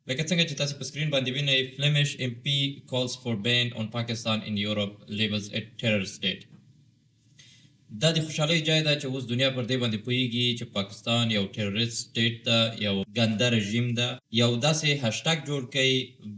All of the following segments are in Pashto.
لکه څنګه چې تاسو په سکرین باندې وینئ، Flemish MP calls for ban on Pakistan in Europe, labels it terror state. دا د خوشحالۍ جای ده چې اوس دنیا پر دې باندې پوهیږي چې پاکستان یو terrorist state ده، یو ګنده رژیم ده. یو داسې هشټګ جوړ کړئ،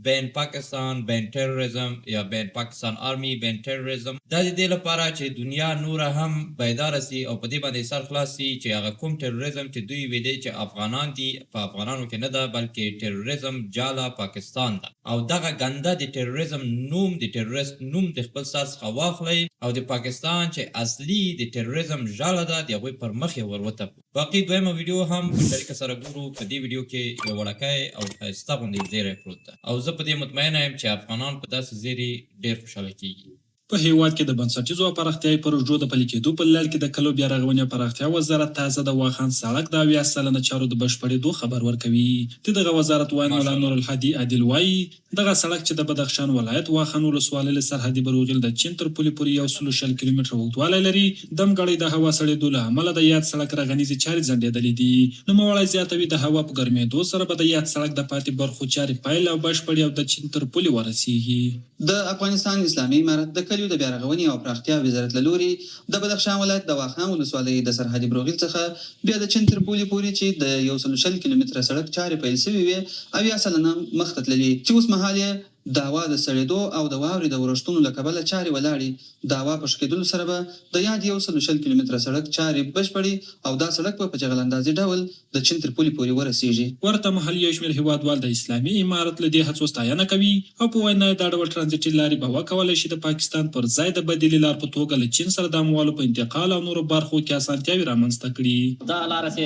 ban Pakistan، ban terrorism یا ban Pakistan army، ban terrorism. دا د دې لپاره چې دنیا نوره هم بیداره سي او په دې باندې سر خلاص سي چې هغه کوم تروریزم چې دوی ویلې چې افغانان دي، په افغانانو کې نه ده، بلکې تروریزم جاله پاکستان ده. او دغه ګنده د تروریزم نوم، د تروریست نوم د خپل سر څخه واخلئ او د پاکستان چې اصلي د تروریزم ژاله ده، د هغوی پر مخ یې ور وتپو. باقي دویمه ویډیو هم په شریکه سره ګورو. په دې ویډیو کې یو وړکی او ښایسته غوندې زیری پروت ده او زه په دې مطمئنه یم چې افغانان په داسې زیري ډېر خوشحاله کیږي. په هېواد کې د بنسټیزو او پراختیايي پروژو د پلي کېدو په لړ کې د کلو بیارغونې او پراختیا وزارت تازه د واخان سړک د 70% چارو د بشپړېدو خبر ورکوي. د دغه وزارت ویاند ملا ماشاءالله. نورالهادي عادل وايي، دغه سړک چې د بدخشان ولایت واخان ولسوالۍ له سرحدي بروغیل د چین تر پولې پورې 120 کیلومتره اوږدوالی لري، دمګړۍ د هوا سړېدو له امله د یاد سړک رغنیزې چارې ځنډېدلې دي. نوموړی زیاتوي، د هوا په ګرمېدو سره به د یاد سړک د پاتې برخو چارې پیل او بشپړې او د چین تر پولې ورسېږي. د افغانستان اسلامي امارت د کلیو د بیارغونې او پراختیا وزارت له لوري د بدخشان ولایت د واخان ولسوالۍ د سرحدي بروغیل څخه بیا د چین تر پولې پورې چې د 120 کیلومتره سړک چارې پیل شوې وې، 70% مخته تللي چې اوسمهال یې د هوا د سړېدو او د واورې د ورښتونو له کبله چارې ولاړې. د هوا په ښه کېدلو سره به د یاد 120 کیلومتره سړک چارې بشپړې او دا سړک به په جغل اندازي ډول د چین تر پولې پورې ورسېږي. ورته مهال یو شمېر هېوادوال د اسلامي امارت له دې هڅو ستاینه کوي او په وینا یې دا ډول ټرانزیټي لارې به وکولای شي د پاکستان پر ځای د بدیلې لار په توګه له چین سره د اموالو په انتقال او نورو برخو کې اسانتیاوې رامنځته کړي. دغه لاره چې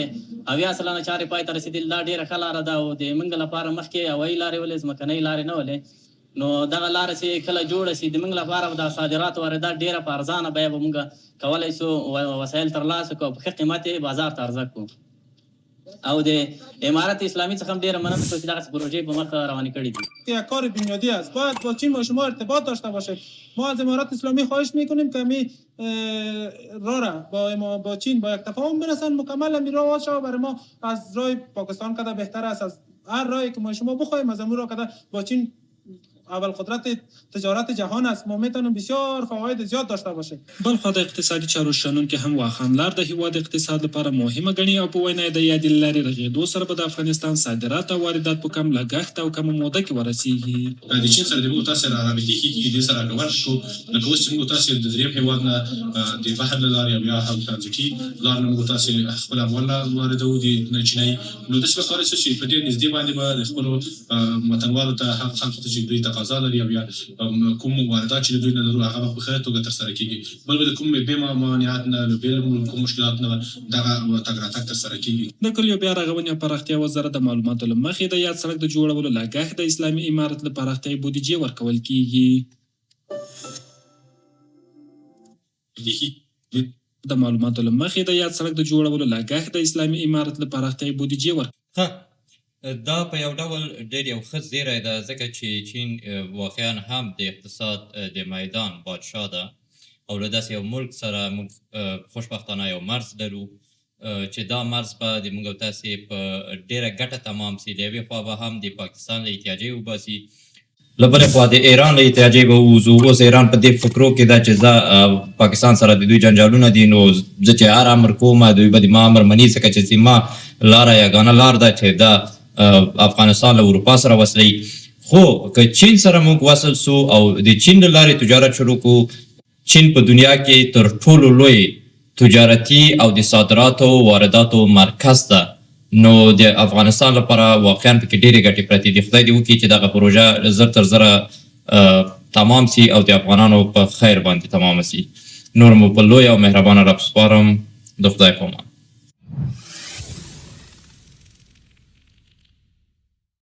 70% چارې پای ته رسېدلي، دا ډېره ښه لاره ده او د موږ لپاره مخکې هوایي لارې ولې، ځمکنۍ لارې نه ولې. نو دغه لاره چې کله جوړه شي، د موږ لپاره به د صادرات واردات ډېره په ارزانه بیه به موږ کولای شو وسایل ترلاسه کړو او په ښه قیمت یې بازار ته عرضه کړو. او د امارت اسلامي څخه هم ډېره مننه کوو چې دغسې پروژې په مخ روانې کړې دي. یک کار بنیادی است، باید با چین ما شما ارتباط داشته باشیم. ما از امارت اسلامی خواهش میکنیم که می راه را با چین با یک تفاهم برسن، مکمل امی راه واز شود برای ما. از راه پاکستان کده بهتر است. از هر راهی که ما شما بخوایم، از امو راه کده با چین، اول قدرت تجارت جهان است، ما میتونیم بسیار فواید زیاد داشته باشیم. بلخوا د اقتصادي چارو شنونکي هم واخان لار د هېواد اقتصاد لپاره مهمه ګڼي او په وینا یې د یادې لارې رغېدو سره به د افغانستان صادرات او واردات په کم لګښت او کمه موده کې ورسېږي. د چین سره د موږ تاسو سره رابطې ښې کېږي، دې سره که ورکړو، لکه اوس چې موږ تاسو د دریم هېواد نه د بحر له لارې او یا هم ترانزیټي لار نه موږ تاسو خپل اموال واردوو د چینایي، نو داسې به کولای شو چې په دې نږدې باندې به د خپلو وطنوالو ته، هغه خلکو ته چې دوی تقاضا لري او یا کوم واردات چې د دوی نه لرو، هغه به په ښه توګه ترسره کېږي. بل به د کوم بې ممانعت نه، بې کوم مشکلات نه دغه تګ راتګ ترسره کېږي. د کلیو بیا رغونې او پراختیا وزارت د معلوماتو له مخې، د یاد سړک د جوړولو لګښت د اسلامي امارت له پراختیايي بودیجې ورکول کېږي. د معلوماتو له مخې، د یاد سړک د جوړولو لګښت د اسلامي امارت له پراختیايي بودیجې ور ښه، دا په یو ډول ډېر یو ښه زیری ده، ځکه چې چین واقعا هم د اقتصاد د میدان بادشاه ده او له داسې یو ملک سره موږ خوشبختانه یو مرز لرو چې دا مرز به د موږ او تاسې په ډېره ګټه تمام سي. له یوې خوا به هم د پاکستان له احتیاجۍ وباسي، له بلې خوا د ایران له احتیاجۍ به ووځو. اوس ایران په دې فکرو کې ده چې زه پاکستان سره د دوی جنجالونه دي، نو زه چې هر امر کوم، دوی به د ما امر مني، ځکه چې زما لاره یګانه لار ده چې دا افغانستان له اروپا سره وصلوي. خو که چین سره موږ وصل سو او د چین له لارې تجارت شروع کړو، چین په دنیا کې تر ټولو لوی تجارتي او د صادراتو وارداتو مرکز ده، نو د افغانستان لپاره واقعا پکې ډېرې ګټې پرتې دي. خدای دې وکړي چې دغه پروژه زر تر زره تمام سي او د افغانانو په خیر باندې تمامه سي. نور مو په لوی او مهربانه رب سپارم، د خدای په امان.